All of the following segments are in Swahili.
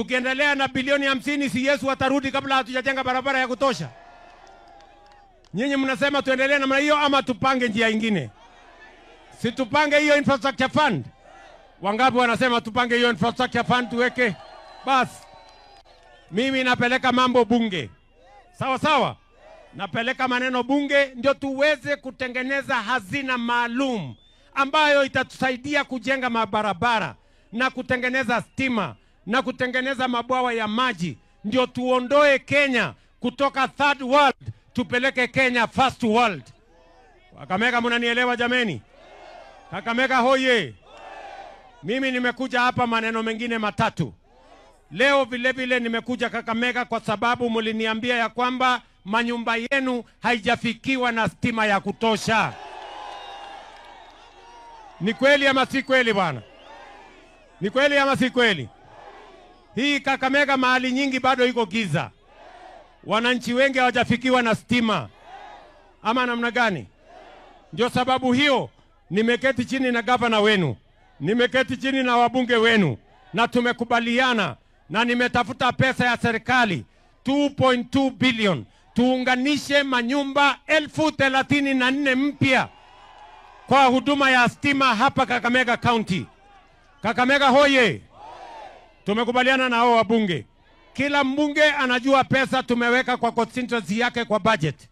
Tukiendelea na bilioni 50, si Yesu atarudi kabla hatujajenga barabara ya kutosha? Nyinyi mnasema tuendelee namna hiyo ama tupange njia nyingine? Si tupange hiyo infrastructure fund? Wangapi wanasema tupange hiyo infrastructure fund tuweke? Bas. Mimi napeleka mambo bunge. Sawa sawa? Napeleka maneno bunge ndio tuweze kutengeneza hazina maalum ambayo itatusaidia kujenga mabarabara na kutengeneza stima na kutengeneza mabwawa ya maji, ndio tuondoe Kenya kutoka third world tupeleke Kenya first world. Kakamega, mnanielewa jameni? Kakamega hoye. Mimi nimekuja hapa maneno mengine matatu. Leo vile vile nimekuja Kakamega kwa sababu mliniambia ya kwamba manyumba yenu haijafikiwa na stima ya kutosha. Ni kweli ama si kweli bwana? Ni kweli ama si kweli? Hii Kakamega mahali nyingi bado iko giza. Wananchi wengi hawajafikiwa na stima. Ama namna gani? Ndio sababu hiyo nimeketi chini na gavana wenu, nimeketi chini na wabunge wenu, na tumekubaliana na nimetafuta pesa ya serikali 2.2 billion tuunganishe manyumba 34,000 mpya kwa huduma ya stima hapa Kakamega County. Kakamega hoye. Tumekubaliana na hao wabunge. Kila mbunge anajua pesa tumeweka kwa constituency yake kwa budget.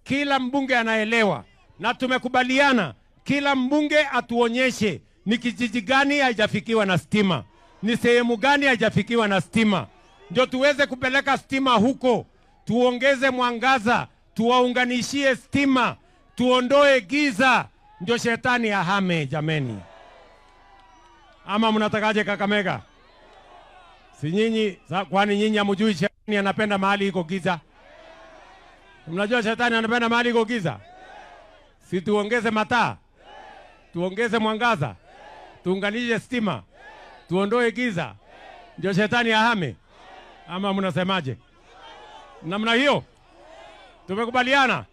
Kila mbunge anaelewa. Na tumekubaliana kila mbunge atuonyeshe ni kijiji gani haijafikiwa na stima, ni sehemu gani haijafikiwa na stima, ndio tuweze kupeleka stima huko, tuongeze mwangaza, tuwaunganishie stima, tuondoe giza, ndio shetani ahame jameni. Ama mnatakaje Kakamega? Si nyinyi, kwani nyinyi hamjui shetani anapenda mahali iko giza? Mnajua shetani anapenda mahali iko giza? Si tuongeze mataa, tuongeze mwangaza, tuunganishe stima, tuondoe giza, ndio shetani ahame? Ama mnasemaje? Namna hiyo tumekubaliana.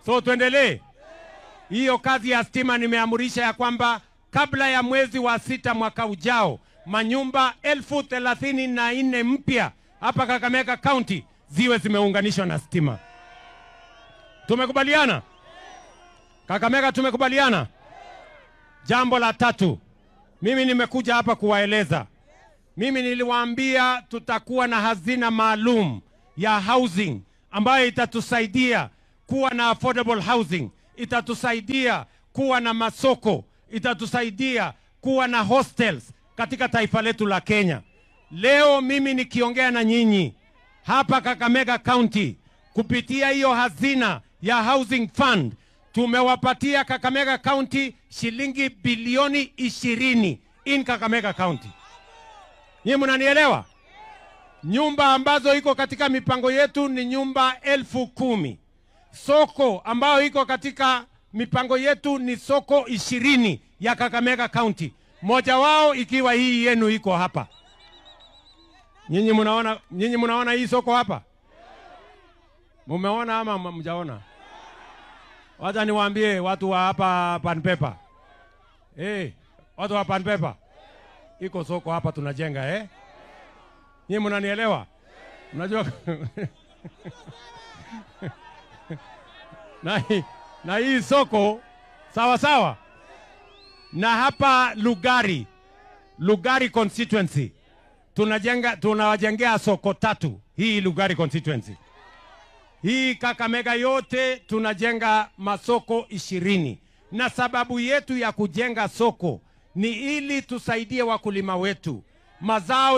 So tuendelee hiyo kazi ya stima. Nimeamurisha ya kwamba kabla ya mwezi wa 6 mwaka ujao manyumba 34,000 mpya hapa Kakamega County ziwe zimeunganishwa na stima. Tumekubaliana Kakamega? Tumekubaliana. Jambo la tatu, mimi nimekuja hapa kuwaeleza. Mimi niliwaambia tutakuwa na hazina maalum ya housing ambayo itatusaidia kuwa na affordable housing, itatusaidia kuwa na masoko, itatusaidia kuwa na hostels katika taifa letu la Kenya. Leo mimi nikiongea na nyinyi hapa Kakamega County kupitia hiyo hazina ya housing fund, tumewapatia Kakamega County shilingi bilioni 20 in Kakamega County. Nyinyi mnanielewa? Nyumba ambazo iko katika mipango yetu ni nyumba 10,000. Soko ambayo iko katika mipango yetu ni soko 20 ya Kakamega County. Moja wao ikiwa hii yenu iko hapa. Nyinyi mnaona hii soko hapa? Mumeona ama mjaona? Wacha niwaambie watu wa hapa Pan Paper. Watu wa Pan Paper. Iko soko hapa tunajenga, eh? Nyinyi mnanielewa? Mnajua na hii soko sawa sawa. Na hapa Lugari constituency tunawajengea soko 3 hii Lugari constituency. Hii Kakamega yote tunajenga masoko 20. Na sababu yetu ya kujenga soko ni ili tusaidie wakulima wetu. Mazao